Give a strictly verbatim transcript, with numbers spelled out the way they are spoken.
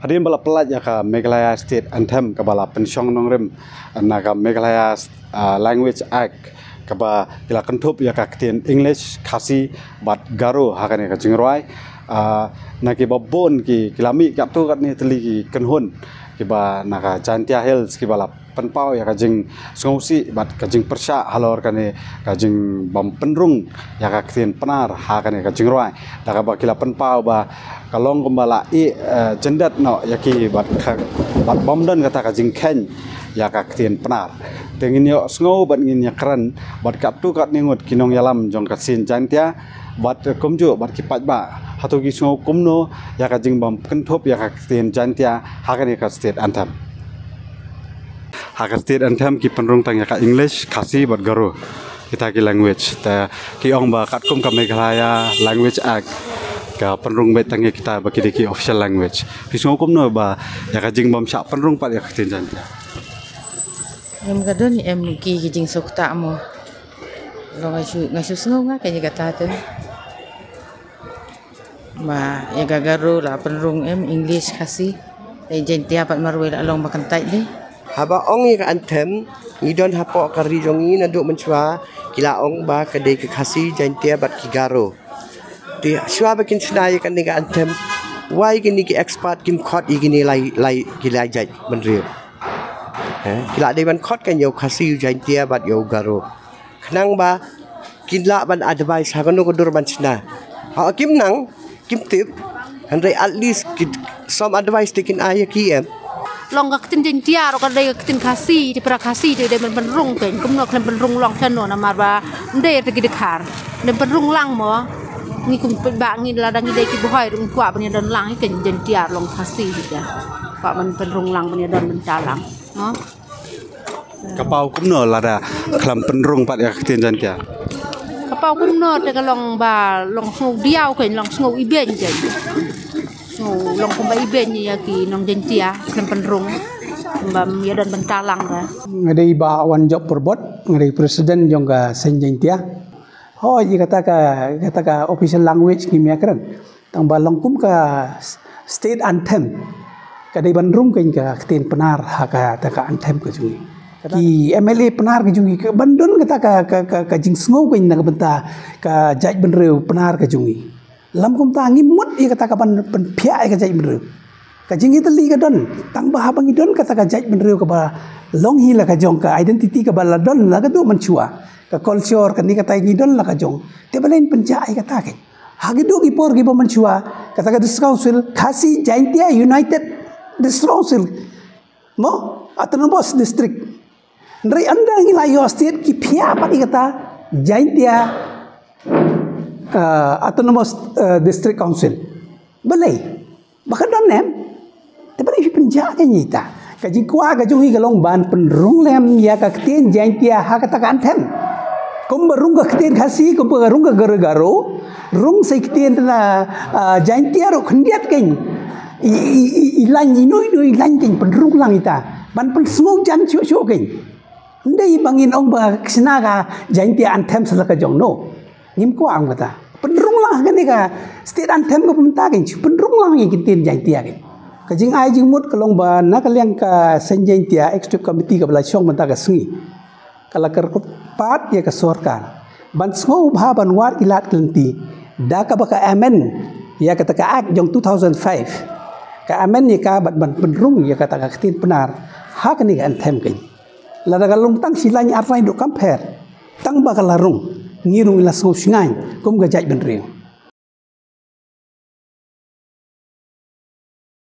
Hadien ba la pyllait ïa ka Meghalaya State Anthem kaba la pynshong nongrim na ka Meghalaya, ah, Language Act, kaba ki la kynthup ïa ka ktien English, Khasi bad Garo ha kane ka jingrwai. Ah, na kiba bun ki, ki la mih katto katne tylli ki kynhun kiba na ka Jaintia Hills kiba la pynpaw ïa ka jingsngewsih bad ka jingpyrshah halor kane ka jingbym pynrung ïa ka ktien Pnar ha kane ka jingrwai. Da kaba ki la pynpaw ba ka long kumba la ïeh, eh, jyndat noh ïa ki bad ka, bad bym don kata ka jingkheiñ ïa ka ktien Pnar. Te ngin ïohsngew bad ngin ïakren bad katto katne ngut ki nongïalam jong ka seng Jaintia bad kumjuh bad ki paidbah, hato ki sngew kumno ïa ka jingbym kynthup ïa ka ktien Jaintia ha kane ka State Anthem. Ha ka State Anthem ki pynrung tang ïa ka English, Khasi bad Garo, kita ki language. Te ki ong ba katkum ka Meghalaya Language Act ka pynrung beit tang ïa kita ba ki dei ki official language. Ki sngew kumno ba ïa ka jingbym shah pynrung pat ïa ka ktien Jaintia? Em, ka don em ki, ki jingsngewthuh mo. Long nga shu, nga shu sngew nga ka ïa kata te. Ma ïa ka Garo la pynrung em, English, Khasi. Te Jaintia pat marwei la long ba kyntait dei. Haba ong ïa ka Anthem, ngi don hapoh ka ri jong ngi naduh mynshuwa, ki la ong ba ka dei ka Khasi, Jaintia bad ki Garo. Te shuwa ba kin shna ïa kane ka Anthem, wai kine ki expert kim khot ïa kine lai, lai, ki lai jait bynriew. Eh, ki la dei ban khot kan ïa u Khasi, u Jaintia bad ïa u Garo. Khnang ba kin lah ban advice ha kano ka dur ban shna. Ha kim nang, kim tip, hynrei at least ki, some advice te kin ai ïa ki em. Long ka ktien Jaintia ruh ka dei ka ktien Khasi, te para Khasi te dei ban pynrung kein, kumno khlem pynrung long te no namar ba ym dei te ki dkhar. Dei pynrung lang mo. Ngi kum paidbah ngi lada ngi dei ki Bhoi ruh ngi kwah ban ïadon lang ïa kein, Jaintia long Khasi te. Kwah ban pynrung lang ban ïadon bynta lang. No? Ka paw kumno lada khlem pynrung pat ïa ka ktien Jaintia? Ka paw kumno te ka long ba long sngew diaw kein, long sngew ibeiñ kein. Sngew long kumba ibeiñ ïa ki nong Jaintia khlem pynrung. Bym ïadon bynta lang re. Nga dei Bah Wanjop Purbot, nga dei president jong ka seng Jaintia. Hooid, ïa kata ka, kata ka official language ngim ïakren. Tang ba long kum ka s-, state anthem, ka dei ban rung kein ka ktien Pnar ha kata ka anthem ka jong ngi. Ki M L A Pnar ka jong ngi, ka ban don kata ka, ka, ka, ka jingsngew kein na ka bynta ka jaitbynriew Pnar ka jong ngi. Lym kumta ngim mut ïa kata ka ban pynphiah ïa ka jaitbynriew. Ka jingïatylli ka don, tang ba haba ngi don kata ka jaitbynriew kaba long hi la ka jong, ka identity kaba la don la ka duh mynshuwa, ka culture kane kata ngi don la ka jong. Te balei pynjah ïa kata kein? Ha kito ki por kiba mynshuwa, kata ka District Council, Khasi Jaintia United District Council. Mo, Autonomous District. Hynrei ynda ngi la ïoh state ki phiah pat ïa kata Jaintia, ah, Autonomous, ah, District Council. Balei? Ba ka don em? Te balei phi pynjah kein ïa ita? Ka jingkwah ka jong ngi ka long ban pynrung lem ïa ka ktien Jaintia ha kata ka anthem. Kumba rung ka ktien Khasi, kumba rung ka Garo Garo, rung sa ktien na, ah, Jaintia ruh khyndiat kein. I, i, i, i lain ino ino i lain kein pynrung lang ita. Ban pynsngew jan shuh shuh kein. Ym dei ba ngin ong ba ka shna ka Jaintia anthem sa la ka jong, no. Ngim kwah ong kata. Pynrung lang ha kane ka state anthem ka mynta kein, shu pynrung lang ïa ki ktien Jaintia kein. Ka jingai jingmut ka long ba na ka liang ka seng Jaintia executive committee kaba la shong mynta ka sngi, ka la kyrpad ïa ka sorkar ban sngewbha ban wad ki lad ki lynti da kaba ka amend ïa kata ka act jong two thousand five. Ka amend ïa ka bad ban pynrung ïa kata ka ktien Pnar ha kane ka anthem kein. Lada ka long tang shi lain ar lain ruh kam pher. Tang ba ka la rung, ngi ruh ngi la sngew shngaiñ kum ka jaitbynriew.